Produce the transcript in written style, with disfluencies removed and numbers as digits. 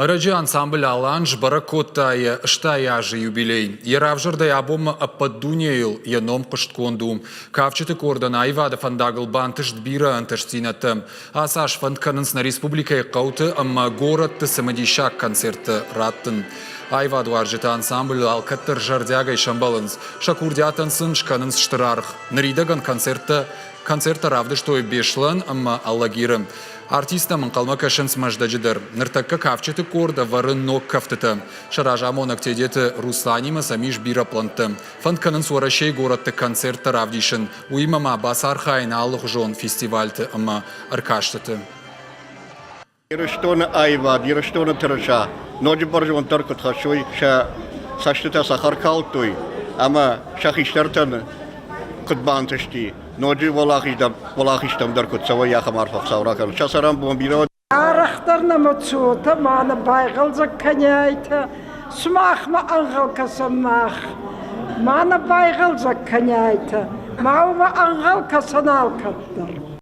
Ӕрӕджы ансамбль «Алан» сбӕрӕг кодта йӕ 80 азы юбилей. Йӕ равзӕрдӕй абонмӕ ӕппӕт дунейыл йӕ ном хъуыстгонд у. Кафджыты къордӕн аивады фӕндагыл бантыст бирӕ ӕнтыстдзинӕдтӕ. Ацы аз фӕнд кӕнынц нӕ республикӕйы хъӕуты ӕмӕ горӕтты цымыдисаг концерттӕ раттын. Аивадуарзджытӕ ансамблыл алкӕддӕр зӕрдиагӕй сӕмбӕлынц. Сӕ курдиатӕн сын скӕнынц стыр аргъ. Ныридӕгӕн концерттӕ концерттӕ равдыстой Беслӕн ӕмӕ Алагиры. Артисттӕм ӕнхъӕлмӕ кӕсынц Мӕздӕджы дӕр. Ныртӕккӕ кафджыты къорд ӕвӕры ног кӕфтытӕ. Сӕ разамонӕг Тедеты Русланимӕ сӕм ис бирӕ пълӕнттӕ. Фӕнд кӕнынц Уӕрӕсейы горӕтты концерттӕ равдисын, уыимӕ ма бацархайын алыхуызон фестивальты ӕмӕ ӕркастыты. Ирыстоны аивад, Ирыстоны тырыса ноджы бӕрзонддӕр куыд хӕссой, сӕ цӕстытӕ цӕхӕр калдтой ӕмӕ сӕ хистӕртӕн куыд бантысти, ноджы уӕлахизтӕм дӕр куыд цӕуой, ахӕм арфӕ Хуыцау ракӕнӕд. Сӕ цӕрӕнбон бирӕ уӕд. Арӕхдӕр нӕмӕ цотӕ, ма нӕ байгъӕлдзӕг кӕниайтӕ, сумахмӕ ӕнгъӕл кӕсӕн мах. Ма нӕ байгъӕлдзӕг кӕниайтӕ, ма уымӕ ӕнгъӕл кӕсӕн алкӕддӕр.